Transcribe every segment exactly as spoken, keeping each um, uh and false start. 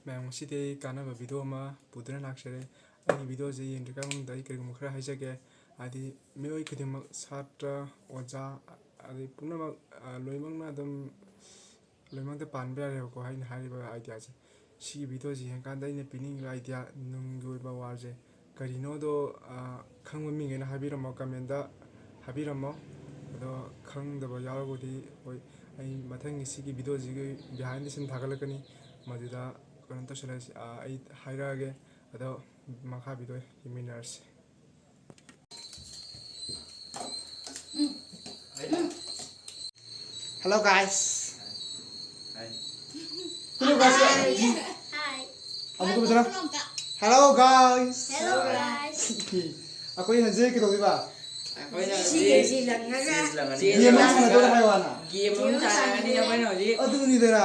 ꯃꯌꯥꯝ, ꯉꯁꯤꯗꯤ ꯑꯩ ꯀꯥꯟꯅꯕ ꯚꯤꯗꯤꯑꯣ ꯑꯃ ꯄꯨꯗꯨꯅ ꯂꯥꯛꯆꯔꯦ꯫ ꯑꯩꯒꯤ ꯚꯤꯗꯤꯑꯣꯁꯦ ꯌꯦꯡꯗ꯭ꯔꯤꯉꯩ ꯃꯅꯨꯡꯗ ꯑꯩ ꯀꯔꯤꯒꯨꯝꯕ ꯈꯔ ꯍꯥꯏꯖꯒꯦ꯫ ꯍꯥꯏꯗꯤ, ꯃꯤꯑꯣꯏ ꯈꯨꯗꯤꯡꯃꯛ, ꯁꯥꯇ꯭ꯔ, ꯑꯣꯖꯥ, ꯑꯗꯩ ꯄꯨꯝꯅꯃꯛ, ꯑ, ꯂꯣꯏꯅꯃꯛꯅ ꯑꯗꯨꯝ, ꯂꯣꯏꯅꯃꯛꯇ ꯄꯥꯟꯕ ꯌꯥꯔꯦꯕꯀꯣ, ꯑꯩꯅ ꯍꯥꯏꯔꯤꯕ ꯑꯥꯏꯗꯤꯌꯥꯁꯦ꯫ ꯁꯤꯒꯤ ꯚꯤꯗꯤꯑꯣꯁꯦ ꯌꯦꯡꯉꯀꯥꯟꯗ ꯑꯩꯅ ꯄꯤꯅꯤꯡꯉꯤꯕ ꯑꯥꯏꯗꯤꯌꯥ, ꯅꯨꯡꯒꯤ ꯑꯣꯏꯕ ꯋꯥꯔꯁꯦ ꯀꯔꯤꯅꯣꯗꯣ, ꯑ, ꯈꯪꯕ ꯃꯤꯉꯩꯅ ꯍꯥꯏꯕꯤꯔꯝꯃꯣ, ꯀꯃꯦꯟꯗ ꯍꯥꯏꯕꯤꯔꯝꯃꯣ꯫ ꯑꯗꯣ ꯈꯪꯗꯕ ꯌꯥꯎꯔꯒꯗꯤ, ꯍꯣꯏ, ꯑꯩ ꯃꯊꯪꯒꯤ ꯁꯤꯒꯤ ꯚꯤꯗꯤꯑꯣꯁꯤꯒꯤ behind the scene ꯊꯥꯒꯠꯂꯛꯀꯅꯤ, ꯃꯗꯨꯗ ꯀꯩꯅꯣ ꯇꯧꯁꯜꯂꯁꯤ, ꯑ, ꯑꯩ ꯍꯥꯏꯔꯛꯑꯒꯦ꯫ ꯑꯗꯣ ꯃꯈꯥ video ꯌꯦꯡꯃꯤꯟꯅꯔꯁꯤ꯫ Hello guys. Hello guys. Hi. ꯑꯃꯨꯛꯀ ꯐꯖꯅ꯫ Hello guys. Hello guys. ꯑꯩꯈꯣꯏ ꯍꯧꯖꯤꯛ ꯀꯩꯗꯧꯗꯣꯏꯕ? ꯑꯩꯈꯣꯏꯅ ꯍꯧꯖꯤꯛ ꯁꯤꯒꯩꯁꯤ ꯂꯪꯉꯒ ꯆꯦꯁ ꯂꯪꯉꯅꯤ꯫ Game ꯑꯃ ꯁꯥꯟꯅꯗꯣꯏꯔꯣ ꯍꯥꯏꯌꯣ ꯍꯥꯟꯅ? Game ꯑꯃ ꯁꯥꯟꯅꯒꯅꯤ ꯑꯩꯈꯣꯏꯅ ꯍꯧꯖꯤꯛ꯫ ꯑꯗꯨꯅꯤꯗꯅ꯫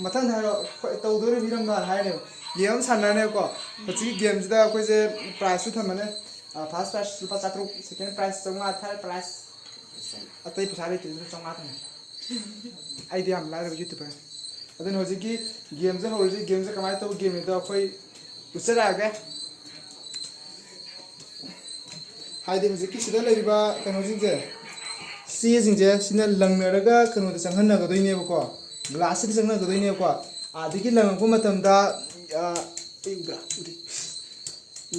ꯃꯊꯪꯗ ꯍꯥꯏꯔꯣ꯫ ꯑꯩꯈꯣꯏ ꯇꯧꯗꯣꯔꯤꯕ ꯍꯤꯔꯝꯗꯣ ꯍꯥꯟꯅ ꯍꯥꯏꯔꯅꯦꯕ꯫ Game ꯑꯃ ꯁꯥꯟꯅꯔꯅꯦꯕꯀꯣ꯫ ꯍꯧꯖꯤꯛꯀꯤ gameꯁꯤꯗ ꯑꯩꯈꯣꯏꯁꯦ prizeꯁꯨ ꯊꯝꯃꯅꯤ꯫ ꯑ, first prize ꯂꯨꯄꯥ ꯆꯥꯇ꯭ꯔꯨꯛ, second prize ꯆꯥꯝꯃꯉꯥ, third prize ꯑꯇꯩ ꯄꯩꯁꯥ ꯂꯩꯇꯦ, ꯑꯗꯨꯅ ꯆꯥꯝꯃꯉꯥ ꯊꯝꯃꯦ꯫ ꯑꯩꯗꯤ ꯌꯥꯝ ꯂꯥꯏꯔꯕ YouTuberꯅꯤ꯫ ꯑꯗꯨꯅ ꯍꯧꯖꯤꯛꯀꯤ gameꯁꯦ ꯍꯧꯔꯁꯤ꯫ Gameꯁꯦ ꯀꯃꯥꯏꯅ ꯇꯧꯕ gameꯅꯣꯗꯣ ꯑꯩꯈꯣꯏ ꯎꯠꯆꯔꯛꯑꯒꯦ꯫ ꯍꯥꯏꯗꯤ ꯍꯧꯖꯤꯛꯀꯤ ꯁꯤꯗ ꯂꯩꯔꯤꯕ ꯀꯩꯅꯣꯁꯤꯡꯁꯦ, ꯆꯦꯁꯤꯡꯁꯦ ꯁꯤꯅ ꯂꯪꯅꯔꯒ ꯀꯩꯅꯣꯗ ꯆꯪꯍꯟꯅꯒꯗꯣꯏꯅꯦꯕꯀꯣ, glassꯁꯤꯗ ꯆꯪꯍꯟꯅꯒꯗꯣꯏꯅꯦꯕꯀꯣ꯫ ꯑꯗꯒꯤ ꯂꯪꯉꯛꯄ ꯃꯇꯝꯗ, ꯑ, ꯑꯩ ꯎꯕ꯭ꯔꯥ? ꯎꯗꯦ꯫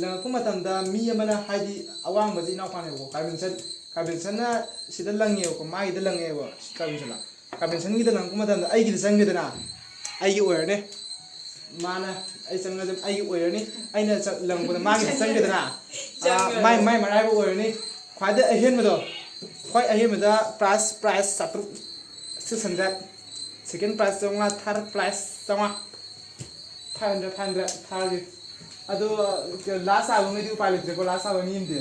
ꯂꯪꯉꯛꯄ ꯃꯇꯝꯗ ꯃꯤ ꯑꯃꯅ, ꯍꯥꯏꯗꯤ ꯑꯋꯥꯡꯕꯁꯦ ꯏꯅꯥꯎꯄꯥꯅꯦꯕꯀꯣ, ꯀꯥꯔꯕꯤꯟꯁꯟ, ꯀꯥꯔꯕꯤꯟꯁꯟꯅ ꯁꯤꯗ ꯂꯪꯉꯦꯕꯀꯣ, ꯃꯥꯒꯤꯗ ꯂꯪꯉꯦꯕ, ꯀꯥꯔꯕꯤꯟꯁꯟꯅ꯫ ꯀꯥꯔꯕꯤꯟꯁꯟꯒꯤꯗ ꯂꯪꯉꯛꯄ ꯃꯇꯝꯗ ꯑꯩꯒꯤꯗ ꯆꯪꯈꯤꯗꯅ, ꯑꯩꯒꯤ ꯑꯣꯏꯔꯅꯤ꯫ ꯃꯥꯅ ꯑꯩ ꯆꯪꯉꯗꯤ ꯑꯩꯒꯤ ꯑꯣꯏꯔꯅꯤ꯫ ꯑꯩꯅ ꯆ-, ꯂꯪꯉꯛꯄꯗ ꯃꯥꯒꯤꯗ ꯆꯪꯈꯤꯗꯅ, ꯑ, ꯆꯪꯈ꯭ꯔꯦ꯫ ꯃꯥꯏ, ꯃꯥꯏ ꯃꯔꯥꯏꯕꯛ ꯑꯣꯏꯔꯅꯤ꯫ ꯈ꯭ꯋꯥꯏꯗꯩ ꯑꯍꯦꯟꯕꯗꯣ, ꯈ꯭ꯋꯥꯏ ꯑꯍꯦꯟꯕꯗ prize, prize ꯆꯥꯇ꯭ꯔꯨꯛ, six hundred, second prize ꯆꯥꯝꯃꯉꯥ, third prize ꯆꯥꯝꯃꯉꯥ, five hundred, five hundred ꯊꯥꯔꯒꯦ꯫ ꯑꯗꯣ, last ꯇꯥꯕꯉꯩꯗꯤ ꯎꯄꯥꯏ ꯂꯩꯇ꯭ꯔꯦꯀꯣ, last ꯇꯥꯕ ꯑꯅꯤ ꯑꯃꯗꯤ꯫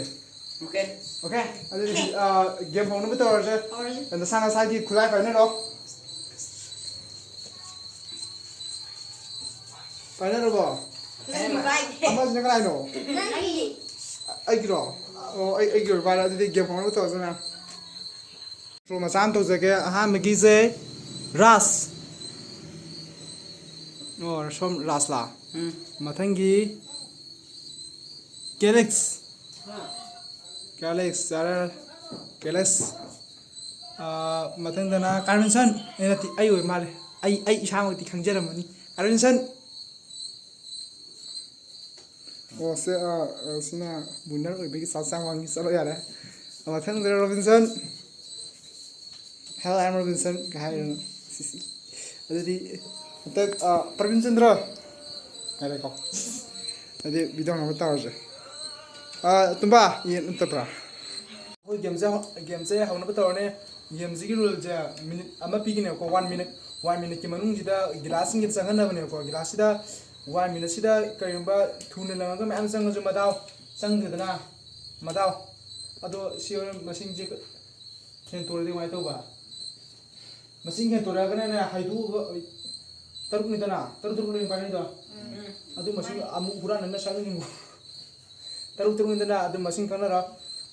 Okay꯫ Okay? ꯑꯗꯨꯗꯤ, ꯑ, game ꯍꯧꯅꯕ ꯇꯧꯔꯁꯦ꯫ ꯍꯧꯔꯁꯦ꯫ ꯅꯁꯥ ꯅꯁꯥꯒꯤ ꯈꯨꯠꯂꯥꯏ ꯄꯥꯏꯅꯔꯣ꯫ ꯄꯥꯏꯅꯔꯕꯣ? ꯅꯪꯒꯤ ꯄꯥꯏꯗꯦ꯫ ꯑꯃꯁꯤꯅ ꯀꯅꯥꯏꯅꯣ? ꯅꯪꯒꯤ꯫ ꯑꯩꯒꯤꯔꯣ? ꯑꯣ, ꯑꯩ, ꯑꯩꯒꯤ ꯑꯣꯏꯔ ꯃꯥꯜꯂꯦ꯫ ꯑꯗꯨꯗꯤ game ꯍꯧꯅꯕ ꯇꯧꯔꯁꯦ ꯃꯌꯥꯝ꯫ Draw ꯃꯆꯥ ꯑꯃ ꯇꯧꯖꯒꯦ꯫ ꯑꯍꯥꯟꯕꯒꯤꯁꯦ ꯔꯥꯁ꯫ ꯑꯣ, ꯁꯣꯝ ꯂꯥꯁꯂꯥ? ꯎꯝ꯫ ꯃꯊꯪꯒꯤ ꯀꯦꯂꯤꯛꯁ꯫ ꯀꯦꯂꯤꯛꯁ, ꯆꯔ-, ꯀꯦꯂꯤꯛꯁ꯫ ꯑꯥ, ꯃꯊꯪꯗꯅ ꯀꯥꯔꯕꯤꯟꯁꯟ꯫ ꯑꯦ, ꯅꯠꯇꯦ, ꯑꯩ ꯑꯣꯏ ꯃꯥꯜꯂꯦ꯫ ꯑꯩ, ꯑꯩ ꯏꯁꯥꯃꯛꯇꯤ ꯈꯪꯖꯔꯝꯃꯅꯤ꯫ ꯀꯥꯔꯕꯤꯟꯁꯟ꯫ ꯑꯣ, ꯁꯦ, ꯑꯥ, ꯑꯥ, ꯁꯤꯅ winner ꯑꯣꯏꯕꯒꯤ ꯆꯥꯛ ꯆꯥꯡ ꯋꯥꯡꯉꯤ꯫ ꯆꯠꯂꯣ ꯌꯥꯔꯦ꯫ ꯃꯊꯪꯗ Robinson. "Hello, I am Robinson" ꯀ ꯍꯥꯏꯔꯅꯨ꯫ ꯁꯤꯁꯤ꯫ ꯑꯗꯨꯗꯤ ꯍꯟꯗꯛ, ꯑꯥ, ꯄ꯭ꯔꯕꯤꯟ ꯆꯟꯗ꯭ꯔ꯫ ꯉꯥꯏꯔꯦꯀꯣ꯫ ꯑꯗꯨꯗꯤ video ꯍꯧꯅꯕ ꯇꯧꯔꯁꯦ꯫ ꯑꯥ, ꯇꯨꯝꯕ, ꯌꯦꯟ ꯅꯠꯇꯕ꯭ꯔꯥ? ꯑꯩꯈꯣꯏ gameꯁꯦ ꯍꯧ-, gameꯁꯦ ꯍꯧꯅꯕ ꯇꯧꯔꯅꯤ꯫ Gameꯁꯤꯒꯤ ruleꯁꯦ minute ꯑꯃ ꯄꯤꯒꯅꯦꯕꯀꯣ, one minute꯫ One minuteꯀꯤ ꯃꯅꯨꯡꯁꯤꯗ ꯒꯤꯂꯥꯁꯁꯤꯡꯁꯦ ꯆꯪꯍꯟꯅꯕꯅꯦꯕꯀꯣ꯫ ꯒꯤꯂꯥꯁꯁꯤꯗ one minuteꯁꯤꯗ ꯀꯔꯤꯒꯨꯝꯕ ꯊꯨꯅ ꯂꯪꯉꯒ ꯃꯌꯥꯝ ꯆꯪꯉꯁꯨ ꯃꯗꯥꯎ ꯆꯪꯗꯦꯗꯅ, ꯃꯗꯥꯎ꯫ ꯑꯗꯣ ꯁꯤ ꯍꯣꯔꯦꯟ ꯃꯁꯤꯡꯁꯦ ꯍꯦꯟꯇꯣꯔꯗꯤ ꯀꯃꯥꯏꯅ ꯇꯧꯕ? ꯃꯁꯤꯡ ꯍꯦꯟꯇꯣꯔꯛꯑꯒꯅꯅꯦ, ꯍꯥꯏꯗꯣꯛꯑꯒ, ꯇꯔꯨꯛꯅꯤꯗꯅ, ꯇꯔꯨꯛ ꯇꯔꯨꯛ ꯂꯩ ꯄꯥꯏꯅꯩꯗꯣ꯫ ꯎꯝ꯫ ꯑꯗꯨ ꯃꯁꯤꯡ ꯑꯃꯨꯛ ꯍꯨꯔꯥꯟꯅꯅ ꯁꯛꯅꯤꯡꯉꯨ꯫ ꯇꯔꯨꯛ ꯇꯔꯨꯛꯅꯤꯗꯅ, ꯑꯗꯨ ꯃꯁꯤꯡ ꯈꯪꯅꯔꯣ꯫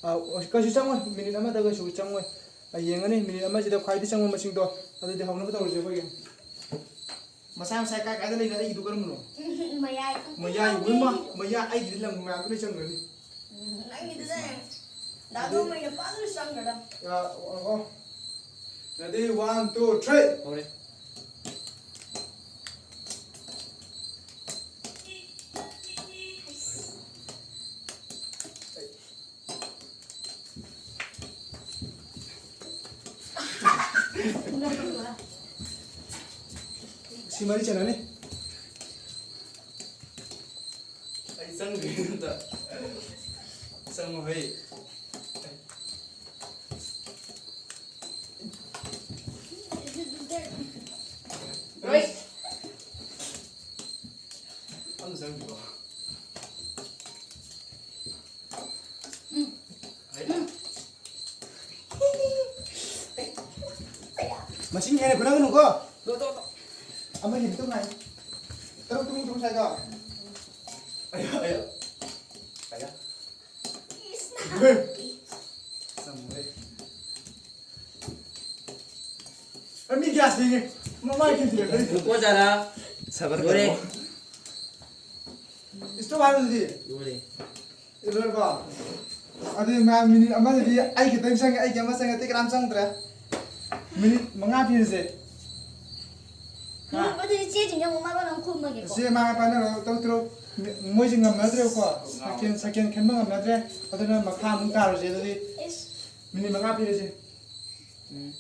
ꯑ, ꯀꯩꯁꯨ ꯆꯪꯉꯣꯏ, minute ꯑꯃꯗ ꯀꯩꯁꯨ ꯆꯪꯉꯣꯏ꯫ ꯑ, ꯌꯦꯡꯉꯅꯤ, minute ꯑꯃꯁꯤꯗ ꯈ꯭ꯋꯥꯏꯗꯒꯤ ꯆꯪꯕ ꯃꯁꯤꯡꯗꯣ꯫ ꯑꯗꯨꯗꯤ ꯍꯧꯅꯕ ꯇꯧꯔꯁꯦ ꯑꯩꯈꯣꯏꯒꯤ꯫ ꯃꯁꯥ ꯃꯁꯥ ꯀꯥꯏ ꯀꯥꯏꯗ ꯂꯩꯅꯣ? ꯑꯩꯒꯤꯗꯣ ꯀꯔꯝꯕꯅꯣ? ꯃꯌꯥꯏ꯫ ꯃꯌꯥꯏ, ꯏꯃꯥ, ꯃꯌꯥꯏ, ꯑꯩꯒꯤꯗꯤ ꯂꯪ ꯃꯌꯥꯝꯗꯣ ꯂꯣꯏ ꯆꯪꯈ꯭ꯔꯅꯤ꯫ ꯎꯝ, ꯅꯪꯒꯤꯗꯨꯗ ꯗꯥꯗꯣ ꯃꯩꯅ ꯐꯖꯅ ꯆꯪꯈ꯭ꯔꯗꯝ꯫ ꯑ, ꯑꯣ, ꯑꯣ꯫ Ready, one, two, three꯫ ꯍꯧꯔꯦ꯫ ꯁꯤ ꯃꯔꯤ ꯆꯠꯂꯅꯤ꯫ ꯑꯩ ꯆꯪꯗ꯭ꯔꯤ ꯑꯝꯇ꯫ ꯆꯪꯉꯣ ꯍꯩ꯫ ꯍꯣꯏ꯫ ꯑꯝꯇ ꯆꯪꯗ꯭ꯔꯤꯕꯣ? ꯃꯁꯤꯡ ꯍꯦꯟꯅ ꯐꯨꯅꯒꯅꯨꯀꯣ꯫ ꯑꯃ ꯍꯦꯟꯅ ꯇꯧ ꯉꯥꯏ꯫ ꯇꯔꯨꯛ, ꯇꯔꯨꯛ, ꯇꯔꯨꯛ ꯁꯥꯏꯗꯣ꯫ ꯑꯌꯥ, ꯑꯌꯥ꯫ ꯑꯌꯥ꯫ ꯆꯪꯉꯨꯍꯦ꯫ ꯑꯩ ꯃꯤ ꯒ꯭ꯌꯥꯁ ꯂꯩꯅꯦ꯫ ꯃꯃꯥꯏ ꯊꯤꯟꯖꯤꯜꯂꯛꯀꯅꯤ꯫ ꯉꯥꯏꯈꯣ ꯖꯥꯔꯥ꯫ ꯁꯕꯔ ꯂꯣꯏꯔꯦ꯫ ꯀꯔꯣ꯫ ꯏꯁꯇꯣꯞ ꯍꯥꯏꯕꯗꯨꯗꯤ? ꯂꯣꯏꯔꯦ꯫ ꯂꯣꯏꯔꯕꯣ? ꯑꯗꯨꯗꯤ ꯃꯌꯥꯝ ꯃꯤꯅꯤꯠ ꯑꯃꯗꯗꯤ ꯑꯩ ꯈꯤꯇꯪ ꯆꯪꯉꯦ, ꯑꯩꯒꯤ ꯑꯃ ꯆꯪꯉꯦ, ꯑꯇꯩ ꯀꯅꯥꯝ ꯆꯪꯗ꯭ꯔꯦ꯫ ꯃꯤꯅꯤꯠ ꯃꯉꯥ ꯄꯤꯔꯁꯦ꯫ ꯍꯥ? ꯎꯝ, ꯑꯗꯨꯗꯤ ꯆꯦꯁꯤꯡꯁꯦ ꯑꯃꯨꯛ ꯃꯔꯣꯟ ꯑꯃ ꯈꯨꯝꯃꯒꯦꯀꯣ꯫ ꯆꯦ ꯃꯥ ꯄꯥꯏꯅꯔꯣ, ꯇꯔꯨꯛ ꯇꯔꯨꯛ꯫ ꯃꯤ-, ꯃꯣꯏꯁꯦ ꯉꯝꯅꯗ꯭ꯔꯦꯕꯀꯣ꯫ ꯁꯦꯀꯦꯟ, ꯁꯦꯀꯦꯟ ꯈꯟꯕ ꯉꯝꯅꯗ꯭ꯔꯦ꯫ ꯑꯗꯨꯅ ꯃꯈꯥ ꯑꯃꯨꯛ ꯇꯥꯔꯁꯦ꯫ ꯑꯗꯨꯗꯤ ꯏꯁ꯫ ꯃꯤꯅꯤꯠ ꯃꯉꯥ ꯄꯤꯔꯁꯦ꯫ ꯎꯝ꯫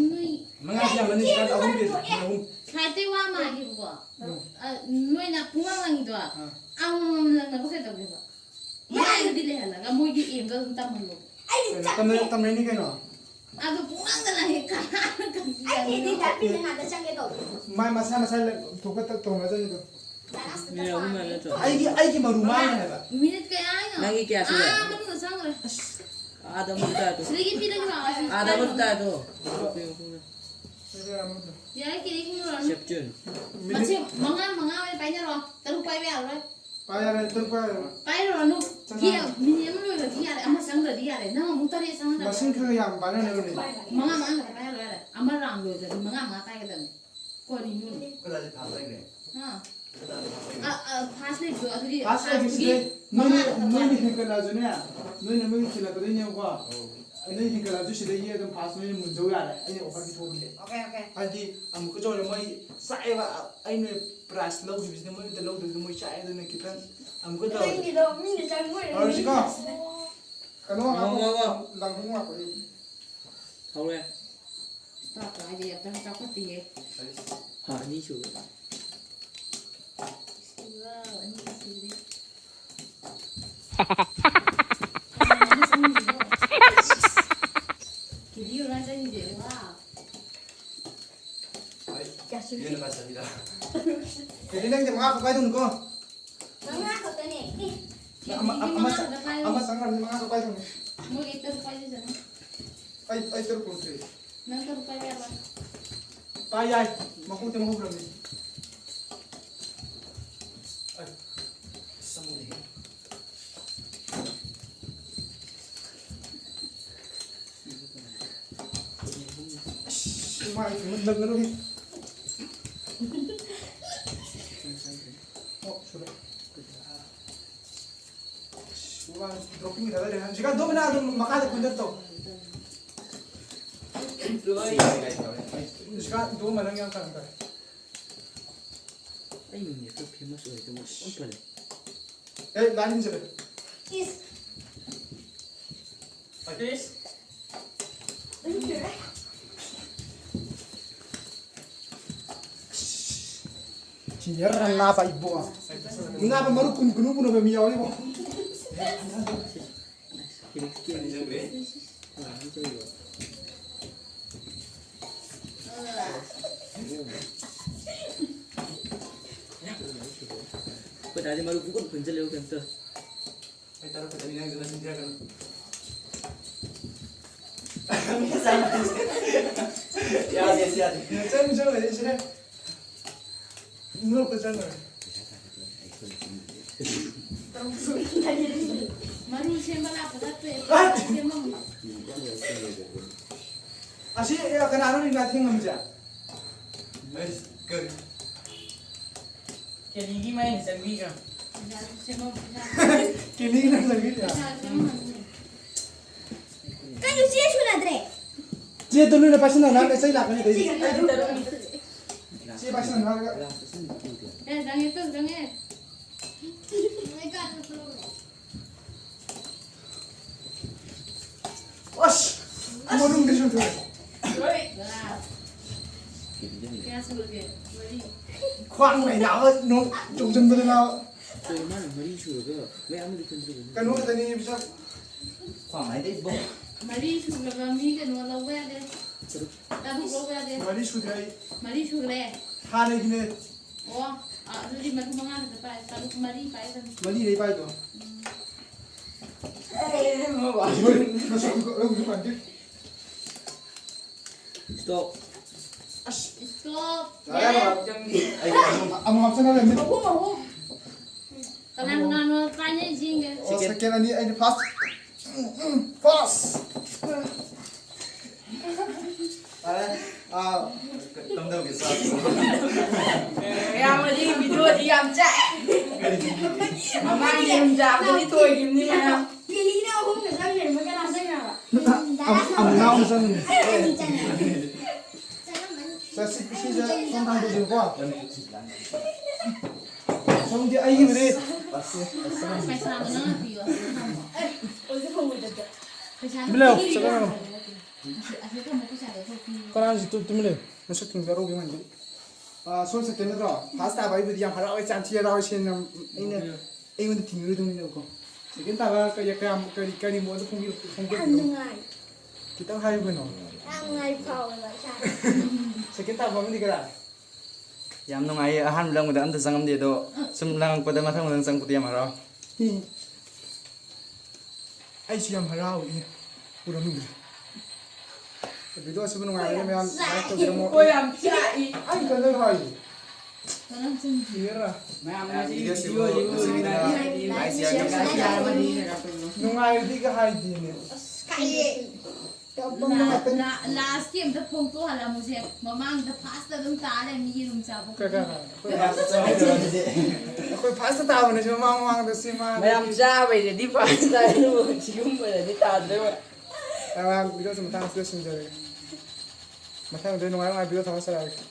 ꯅꯣꯏ ꯃꯉꯥ ꯌꯥꯝꯃꯅꯤ, ꯁꯤꯗ ꯑꯍꯨꯝ ꯄꯤꯔꯁꯦ꯫ ꯃꯤꯅꯤꯠ ꯑꯍꯨꯝ꯫ ꯁꯥꯏꯠꯇꯩ ꯋꯥ ꯑꯃ ꯍꯥꯏꯒꯦꯕꯀꯣ꯫ ꯎꯝ꯫ ꯑ, ꯅꯣꯏꯅ ꯄꯨꯡꯉꯥꯡ ꯉꯥꯡꯉꯤꯗꯣ, ꯑꯥ꯫ ꯑꯃꯃꯝ ꯂꯪꯅꯕ ꯀꯩꯗꯧꯒꯦꯕ? ꯃꯌꯥꯏꯗꯗꯤ ꯂꯩꯍꯜꯂꯒ ꯃꯣꯏꯒꯤ aimꯗꯣ ꯑꯗꯨꯝ ꯇꯝꯍꯜꯂꯣ꯫ ꯑꯩꯗꯤ ꯀꯩꯅꯣ, ꯆꯠꯇꯦ꯫ ꯇꯝꯅ-, ꯇꯝꯅꯩꯅꯤ ꯀꯩꯅꯣ꯫ ꯑꯗꯨ ꯄꯨꯡꯉꯥꯡꯗ ꯉꯥꯡꯉꯦ, ꯀꯅꯥꯅ ꯀꯔꯤ ꯑꯩꯗꯤ ꯌꯥꯗꯣꯏꯅꯣ? ꯗꯥ ꯄꯤꯅ ꯍꯥꯟꯅ ꯆꯪꯒꯦ ꯇꯧꯕꯅꯦ꯫ ꯃꯥꯏ ꯃꯁꯥ ꯃꯁꯥ ꯂꯩ-, ꯊꯣꯛꯄ ꯇꯧ-, ꯇꯧꯅꯖꯅꯤꯗꯣ꯫ ꯂꯥꯁꯇ ꯃꯤꯅꯤꯠ ꯑꯍꯨꯝ ꯇꯧꯔꯅꯤ꯫ ꯍꯥꯏꯕ ꯅꯠꯇ꯭ꯔꯣ? ꯑꯩꯒꯤ, ꯑꯩꯒꯤ ꯃꯔꯨ ꯃꯥꯡꯉꯦ ꯍꯥꯏꯕ꯫ ꯃꯤꯅꯤꯠ ꯀꯌꯥ ꯍꯥꯏꯅꯣ? ꯅꯪꯒꯤ ꯀꯌꯥ ꯁꯨꯔꯦ? ꯑꯥ, ꯃꯅꯨꯡꯗ ꯆꯪꯈ꯭ꯔꯦ꯫ ꯑꯁ꯫ ꯑꯥꯗ ꯑꯃꯨꯛ ꯇꯥꯗꯣ꯫ ꯁꯤꯗꯒꯤ ꯄꯤꯔꯒ ꯂꯥꯛꯑꯣ, ꯑꯁꯤ ꯑꯥꯗ ꯑꯃꯨꯛ ꯄꯥꯏꯔꯣ꯫ ꯇꯥꯗꯣ꯫ ꯌꯥꯔꯦ, ꯀꯤꯔꯤ ꯈꯪꯉꯨꯔꯅꯨ꯫ ꯆꯦꯞꯆꯟ꯫ ꯃꯁꯤꯡ ꯃꯉꯥ, ꯃꯉꯥ ꯑꯣꯏꯅ ꯄꯥꯏꯅꯔꯣ꯫ ꯇꯔꯨꯛ ꯄꯥꯏꯕ ꯌꯥꯔꯔꯣꯏ꯫ ꯄꯥꯏ ꯌꯥꯔꯦ, ꯇꯔꯨꯛ ꯄꯥꯏ ꯌꯥꯔꯦ꯫ ꯄꯥꯏꯔꯨꯔꯅꯨ꯫ ꯆꯠꯂꯣ꯫ ꯃꯤꯅꯤꯠ ꯑꯃ ꯂꯣꯏꯈ꯭ꯔꯗꯤ ꯌꯥꯔꯦ꯫ ꯑꯃ ꯆꯪꯈ꯭ꯔꯗꯤ ꯌꯥꯔꯦ꯫ ꯅꯪ ꯑꯃꯨꯛ ꯇꯔꯦꯠ ꯆꯪꯍꯜꯂꯛꯑꯣ꯫ ꯃꯁꯤꯡ ꯈꯔ ꯌꯥꯝ ꯄꯥꯏꯅꯅꯕꯅꯦ꯫ ꯃꯉꯥ, ꯃꯉꯥ ꯈꯛꯇ ꯄꯥꯏꯍꯜꯂꯣ ꯌꯥꯔꯦ꯫ ꯑꯃ ꯔꯥꯎꯟ ꯂꯣꯏꯈ꯭ꯔꯗꯤ ꯃꯉꯥ, ꯃꯉꯥ ꯄꯥꯏꯒꯗꯕꯅꯦ꯫ ꯀꯔꯤꯅꯣꯅꯦ? ꯀꯗꯥꯏꯗ ꯐꯥꯁ ꯂꯩꯈ꯭ꯔꯦ? ꯍꯥ? ꯀꯗꯥꯏꯗ ꯐꯥꯁ ꯂꯩꯈ꯭ꯔꯦ? ꯑ, ꯑ, ꯐꯥꯁ ꯂꯩꯕꯗꯣ ꯑꯗꯨꯗꯤ ꯐꯥꯁ ꯐꯥꯁ ꯂꯩꯕꯁꯤꯗꯤ ꯄꯨꯗꯤ ꯅꯣꯏꯅ, ꯃꯉꯥ ꯈꯛꯇ ꯅꯣꯏꯅ ꯄꯥꯏ꯫ ꯍꯦꯟꯒꯠꯂꯛꯑꯁꯨꯅꯦ, ꯅꯣꯏꯅ ꯃꯣꯏ ꯊꯤꯜꯂꯛꯀꯗꯣꯏꯅꯦꯕꯀꯣ꯫ ꯑꯧ꯫ ꯅꯣꯏ ꯍꯦꯟꯒꯠꯂꯛꯑꯁꯨ ꯁꯤꯗꯒꯤ ꯑꯗꯨꯝ ꯐꯥꯁ ꯅꯣꯏꯅ ꯃꯨꯟꯖꯧ ꯌꯥꯔꯦ, ꯑꯩꯅ ꯑꯣꯐꯔ ꯄꯤꯊꯣꯛꯑꯕꯅꯦ꯫ Okay, okay. ꯍꯥꯏꯗꯤ ꯑꯃꯨꯛꯀꯁꯨ ꯍꯧꯔꯦ, ꯃꯣꯏ ꯆꯥꯛꯑꯦꯕ, ꯑ-, ꯑꯩꯅ ꯄ꯭ꯔꯥꯏꯖ ꯂꯧꯈꯤꯕꯁꯤꯅ ꯃꯣꯏ ꯑꯝꯇ ꯂꯧꯗꯕꯁꯤꯗ ꯃꯣꯏ ꯆꯥꯛꯑꯦ, ꯑꯗꯨꯅ ꯈꯤꯇꯪ ꯑꯃꯨꯛꯀ ꯇꯧꯔꯁꯤ꯫ ꯅꯪꯒꯤꯗꯣ ꯃꯤꯅ ꯆꯪꯕ ꯑꯣꯏꯔꯝꯒꯅꯤ꯫ ꯇꯧꯔꯁꯤꯀꯣ? ꯀꯩꯅꯣ ꯉꯥꯏꯈꯣ, ꯉꯥꯏꯈꯣ, ꯉꯥꯏꯈꯣ꯫ ꯂꯪꯍꯧ ꯉꯥꯏꯈꯣ꯫ ꯍꯧꯔꯦ꯫ ꯆꯥꯛꯀ ꯍꯥꯏꯗꯤ ꯑꯝꯇꯪ ꯆꯥꯎꯈꯠꯇꯦꯍꯦ꯫ ꯍꯥ, ꯑꯅꯤ ꯁꯨꯔꯦ꯫ ꯁꯤꯕ ꯑꯅꯤ ꯁꯤꯔꯦ꯫ ꯀꯦꯗꯤ ꯍꯣꯏ ꯆꯪꯈꯤꯗꯦ꯫ ꯋꯥ꯫ ꯀꯌꯥ ꯁꯨꯔꯦ? ꯀꯦꯗꯤ, ꯅꯪꯗꯤ ꯃꯉꯥ ꯈꯛ ꯄꯥꯏꯗꯧꯅꯤꯀꯣ꯫ ꯃꯉꯥ ꯈꯛꯇꯅꯦ꯫ ꯑꯦ, ꯑꯃ, ꯀꯦꯗꯤꯒꯤ ꯑꯃ, ꯃꯉꯥ ꯈꯛꯇ ꯄꯥꯏꯌꯣ꯫ ꯑꯃ ꯆꯪꯈ꯭ꯔꯕꯅꯤ, ꯃꯉꯥ ꯈꯛ ꯄꯥꯏꯗꯧꯅꯤ꯫ ꯃꯣꯏꯒꯤ ꯇꯔꯨꯛ ꯄꯥꯏꯖꯁꯅꯨ꯫ ꯑꯩ, ꯑꯩ ꯇꯔꯨꯛ ꯄꯨꯔꯛꯇ꯭ꯔꯤ꯫ ꯅꯪ ꯇꯔꯨꯛ ꯄꯥꯏꯕ ꯌꯥꯔꯣꯏ꯫ ꯄꯥꯏ ꯌꯥꯏ, ꯃꯀꯣꯛꯇꯤ ꯃꯍꯨꯠꯈ꯭ꯔꯕꯅꯤ꯫ ꯑꯩ, ꯆꯪꯉꯨꯅꯦ꯫ ꯑꯁ, ꯃꯥꯏ ꯃꯨꯟꯂꯝꯃꯔꯣꯏ꯫ ꯗ꯭ꯔꯣꯞꯄꯤꯡ ꯊꯥꯗꯔꯦ꯫ ꯍꯧꯖꯤꯛꯀꯥꯟ ꯑꯗꯨꯝ ꯃꯈꯥꯗ ꯀꯨꯟꯗ ꯇꯧ꯫ ꯍꯧꯖꯤꯛꯀꯥꯟ ꯑꯗꯨꯝ ꯅꯪ ꯌꯥꯝ ꯀꯩꯅꯣ ꯇꯧꯔꯦ꯫ ꯑꯩ ꯃꯤꯡꯁꯦ ꯈꯔ ꯐꯦꯃꯁ ꯑꯣꯏꯔꯗꯤ ꯑꯃꯨꯛ ꯌꯥꯝ ꯐꯔꯦ꯫ ꯑꯦ, ꯂꯥꯏꯟ ꯆꯠꯂꯦ꯫ ꯏꯁ꯫ ꯑꯇꯤꯁ꯫ ꯁꯤꯅꯤꯌꯔ ꯅꯥꯕ ꯏꯕꯣ꯫ ꯅꯥꯕ ꯃꯔꯨ ꯀꯨꯟ ꯀꯨꯟ ꯄꯨꯅꯕ ꯃꯤ ꯌꯥꯎꯔꯤꯕꯣ꯫ ꯑꯩꯈꯣꯏ ꯗꯥꯗꯤ ꯃꯔꯨ ꯄꯨꯡꯀꯨꯟ ꯈꯨꯟꯖꯜꯂꯦꯕ ꯀꯩꯝꯇ꯫ ꯑꯩ ꯇꯔꯨꯛ ꯈꯛꯇꯅꯤ, ꯅꯪꯁꯨ ꯅꯆꯤꯟ ꯊꯤꯔꯛꯀꯅꯨ꯫ ꯌꯥꯗꯦ, ꯌꯥꯗꯦ꯫ ꯆꯪ, ꯆꯪ, ꯂꯩꯔꯤꯁꯤꯅꯦ꯫ ꯅꯣꯛꯄ ꯆꯪꯉꯣꯏ꯫ ꯃꯔꯨ ꯁꯦꯝꯕ ꯂꯥꯛꯄ ꯅꯠꯇꯦ꯫ ꯑ! ꯁꯦꯝꯃꯝꯃꯣ꯫ ꯑꯁꯤ, ꯑꯦ, ꯀꯅꯥꯅꯣ ꯅꯤꯡꯅꯥ ꯊꯦꯡꯉꯝꯃꯤꯁꯦ? ꯑꯩ ꯀꯔꯤ? ꯀꯦꯂꯤꯒꯤ ꯃꯩꯅ ꯆꯪꯕꯤꯈ꯭ꯔꯣ꯫ ꯄꯩꯁꯥꯁꯨ ꯁꯦꯝꯃꯝꯃꯣ, ꯄꯩꯁꯥ꯫ ꯀꯦꯂꯤꯒꯤ ꯅꯪ ꯆꯪꯕꯤꯈ꯭ꯔꯣ? ꯄꯩꯁꯥ ꯁꯦꯝꯃꯝꯃꯣ꯫ ꯀꯩꯅꯣ ꯆꯦ ꯁꯨꯅꯗ꯭ꯔꯦ? ꯆꯦꯗꯣ ꯅꯣꯏꯅ ꯄꯥꯏꯁꯟꯅꯔꯒ ꯆꯩ ꯂꯥꯛꯀꯅꯤ ꯑꯗꯩꯗꯤ꯫ ꯆꯦ ꯄꯥꯏꯁꯟꯅꯔꯒ꯫ ꯑꯦ, ꯆꯪꯉꯦ, ꯇꯨ ꯆꯪꯉꯦ꯫ ꯑꯁ! ꯃꯅꯨꯡꯗ ꯁꯨꯗ꯭ꯔꯦ꯫ ꯂꯣꯏ꯫ ꯀꯌꯥ ꯁꯨꯔꯒꯦ? ꯃꯔꯤ꯫ ꯈ꯭ꯋꯥꯡ ꯂꯩꯅꯥꯕ ꯅꯣꯡ ꯆꯣꯡꯁꯤꯟꯕꯗ ꯅꯥꯕ꯫ ꯀꯩꯅꯣ ꯃꯥꯅ ꯃꯔꯤ ꯁꯨꯔꯒ ꯃꯌꯥꯝ ꯑꯃꯗꯤ ꯈꯟꯗ꯭ꯔꯤꯕꯅꯤ꯫ ꯀꯩꯅꯣ ꯈꯛꯇꯅꯤ ꯄꯩꯁꯥ꯫ ꯈ꯭ꯋꯥꯡ ꯍꯥꯏꯗ ꯏꯕꯣ꯫ ꯃꯔꯤ ꯁꯨꯔꯒ ꯃꯤ ꯀꯩꯅꯣ ꯂꯧꯕ ꯌꯥꯗꯦ꯫ ꯇꯔꯨꯛ꯫ ꯇꯔꯨꯛ ꯂꯧꯕ ꯌꯥꯗꯦ꯫ ꯃꯔꯤ ꯁꯨꯗ꯭ꯔꯦ ꯑꯩ꯫ ꯃꯔꯤ ꯁꯨꯔꯦ꯫ ꯍꯥꯟꯅꯒꯤꯅꯦ꯫ ꯑꯣ, ꯑ, ꯑꯗꯨꯗꯤ ꯃꯔꯨ ꯃꯉꯥ ꯈꯛꯇ ꯄꯥꯏ, ꯇꯔꯨꯛ, ꯃꯔꯤ ꯄꯥꯏꯒꯗꯕꯅꯤ꯫ ꯃꯔꯤ ꯂꯩ ꯄꯥꯏꯗꯣ꯫ ꯎꯝ꯫ ꯅꯁꯛꯇꯨꯒ ꯑꯩꯕꯨꯁꯨ ꯄꯥꯟꯗꯦ꯫ Stop꯫ ꯑꯁ꯫ Stop꯫ ꯌꯥꯔꯦ, ꯌꯥꯔꯦ꯫ ꯑꯩ ꯑꯃꯨꯛ, ꯑꯃꯨꯛ ꯍꯥꯞꯆꯟꯅ ꯂꯩꯔꯝꯃꯦ꯫ ꯑꯍꯨꯝ, ꯑꯍꯨꯝ꯫ ꯀꯅꯥ ꯀꯅꯥꯅꯣ ꯄꯥꯏꯅꯩꯁꯦ ꯌꯦꯡꯒꯦ꯫ ꯑꯣ, second ꯑꯅꯤ ꯑꯩꯅ first꯫ ꯎꯝ, ꯎꯝ, first꯫ ꯌꯥꯔꯦ꯫ ꯑꯥ꯫ ꯀꯝꯗꯧꯒꯦ ꯆꯥꯛ? ꯌꯥꯝ ꯃꯔꯤ video ꯗꯤ ꯌꯥꯝ ꯆꯥꯛꯑꯦ꯫ ꯃꯃꯥꯡꯒꯤ ꯌꯨꯝꯖꯥꯕꯗꯨꯗꯤ ꯊꯣꯏꯈꯤꯕꯅꯤ ꯃꯌꯥꯝ꯫ ꯂꯤꯂꯤꯅ ꯑꯍꯨꯝꯗ ꯆꯪꯈ꯭ꯔꯦ, ꯃꯣꯏ ꯀꯅꯥ ꯆꯪꯈ꯭ꯔꯕ? ꯑꯃꯨꯛ ꯅꯥꯎꯅ ꯆꯪꯉꯤꯅꯦ꯫ ꯑꯩ ꯑꯅꯤ ꯆꯪꯉꯦ꯫ ꯆꯪꯉꯝꯃꯅꯤ꯫ ꯆꯠꯁꯤ, ꯁꯤꯁꯦ ꯁꯣꯝ ꯊꯥꯡꯗꯣꯛꯁꯤꯀꯣ꯫ ꯁꯣꯝꯗꯤ ꯑꯩꯒꯤꯕꯨꯗꯤ꯫ ꯄꯩꯁꯥꯗꯣ ꯅꯪꯅ ꯄꯤꯌꯣ꯫ ꯄꯩꯁꯥꯗꯣ ꯇꯨꯃꯤꯟ ꯂꯩꯌꯣ, ꯄꯤꯌꯣ꯫ ꯆꯠꯀꯅꯨ꯫ ꯑꯁꯤ, ꯑꯁꯤ ꯊꯝꯃꯣ, ꯄꯩꯁꯥꯗꯣ ꯊꯣꯛꯄꯤꯌꯣ꯫ ꯀꯅꯥꯁꯤ ꯇꯨ-, ꯇꯨꯃꯤꯟ ꯂꯩꯌꯨ꯫ ꯅꯁꯛ ꯊꯤꯡꯖꯔꯧꯒꯦ ꯃꯥꯟꯕꯤ꯫ ꯑꯥ, ꯁꯣꯝ ꯁꯦꯀꯦꯟ ꯅꯠꯇ꯭ꯔꯣ? ꯐꯥꯔꯁ ꯇꯥꯕ ꯑꯩꯕꯨꯗꯤ ꯌꯥꯝ ꯍꯔꯥꯎꯋꯦ, ꯌꯥꯝ ꯊꯤ ꯍꯔꯥꯎꯋꯦ, ꯁꯦꯟ ꯌꯥꯝ ꯑꯩꯅ, ꯑꯩꯉꯣꯟꯗ ꯊꯤꯡꯉꯔꯣꯏꯗꯧꯅꯤꯅꯀꯣ꯫ ꯁꯦꯀꯦꯟ ꯇꯥꯕ ꯀꯔꯤ, ꯀꯌꯥꯝ, ꯀꯔꯤ, ꯀꯔꯤ ꯃꯣꯠꯇ ꯐꯣꯡꯕꯤꯔꯛ-, ꯐꯣꯡꯗꯣꯛꯄꯤꯔꯛꯀꯅꯤ? ꯌꯥꯝ ꯅꯨꯡꯉꯥꯏ꯫ ꯈꯤꯇꯪ ꯍꯥꯏꯌꯨ ꯀꯩꯅꯣ꯫ ꯌꯥꯝ ꯅꯨꯡꯉꯥꯏ ꯐꯥꯎꯋꯦꯕ ꯏꯁꯥꯗ꯫ ꯁꯦꯀꯦꯟ ꯇꯥꯕ ꯑꯃꯗꯤ ꯀꯅꯥ? ꯌꯥꯝ ꯅꯨꯡꯉꯥꯏꯌꯦ, ꯑꯍꯥꯟꯕ ꯂꯪꯕꯗ ꯑꯝꯇ ꯆꯪꯉꯝꯗꯦ, ꯑꯗꯣ ꯁꯨꯝ ꯂꯪꯉꯛꯄꯗ ꯃꯊꯪ ꯃꯊꯪ ꯆꯪꯉꯛꯄꯗ ꯌꯥꯝ ꯍꯔꯥꯎ꯫ ꯎꯝ꯫ ꯑꯩꯁꯨ ꯌꯥꯝ ꯍꯔꯥꯎꯏ, ꯎꯔꯝꯗ꯭ꯔꯦ꯫ ꯚꯤꯗꯤꯑꯣ ꯑꯁꯤꯕꯨ ꯅꯨꯡꯉꯥꯏꯔꯒꯗꯤ ꯃꯌꯥꯝ ꯂꯥꯏꯛ ꯇꯧꯕꯤꯔꯝꯃꯣ꯫ ꯀꯣꯏ ꯌꯥꯝ ꯆꯥꯛꯏ꯫ ꯑꯩ ꯀꯩꯅꯣ ꯍꯥꯏ꯫ ꯀꯔꯝ ꯆꯪꯈꯤ? ꯌꯦꯡꯉꯦꯔꯥ? ꯃꯌꯥꯝ ꯉꯁꯤ ꯚꯤꯗꯤꯑꯣꯁꯤꯕꯨ ꯚꯤꯗꯤꯑꯣꯁꯤꯕꯨ ꯅꯨꯡꯉꯥꯏꯔꯒꯗꯤ ꯅꯨꯡꯉꯥꯏꯔꯒꯗꯤ ꯅꯨꯡꯉꯥꯏꯔꯗꯤꯒ ꯍꯥꯏꯗꯦꯅꯦ꯫ ꯑꯁ, ꯀꯥꯏꯌꯦ꯫ ꯂꯥ-, ꯂꯥ-, ꯂꯥꯁꯀꯤ ꯑꯝꯇ ꯐꯣꯡꯗꯣꯛꯍꯜꯂꯝꯃꯨꯁꯦ꯫ ꯃꯃꯥꯡꯗ ꯐꯥꯔꯁꯇ ꯑꯗꯨꯝ ꯇꯥ ꯂꯩꯔꯝꯃꯤ ꯌꯦꯔꯨꯝ ꯆꯥꯕ ꯀꯩ, ꯀꯩ, ꯈꯨꯗꯤꯡꯒꯤ꯫ ꯀꯩ? ꯑꯩꯈꯣꯏ ꯐꯥꯔꯁꯇ ꯇꯥꯕꯅꯦ ꯁꯤ ꯃꯃꯥꯡ ꯃꯃꯥꯡꯗ ꯁꯤ ꯃꯥ ꯃꯌꯥꯝ ꯆꯥꯕꯩꯗꯗꯤ ꯐꯥꯔꯁꯇ ꯇꯥꯏ, ꯑꯗꯨꯕꯨ ꯁꯤꯒꯨꯝꯕꯗꯗꯤ ꯇꯥꯗ꯭ꯔꯦꯕ꯫ ꯃꯌꯥꯝ ꯚꯤꯗꯤꯑꯣꯁꯤ ꯃꯇꯥꯡꯁꯤꯗ ꯂꯣꯏꯁꯤꯟꯖꯔꯒꯦ꯫ ꯃꯊꯪꯗ ꯅꯨꯡꯉꯥꯏ ꯅꯨꯡꯉꯥꯏ ꯚꯤꯗꯤꯑꯣ ꯊꯥꯒꯠꯆꯔꯛꯑꯒꯦ꯫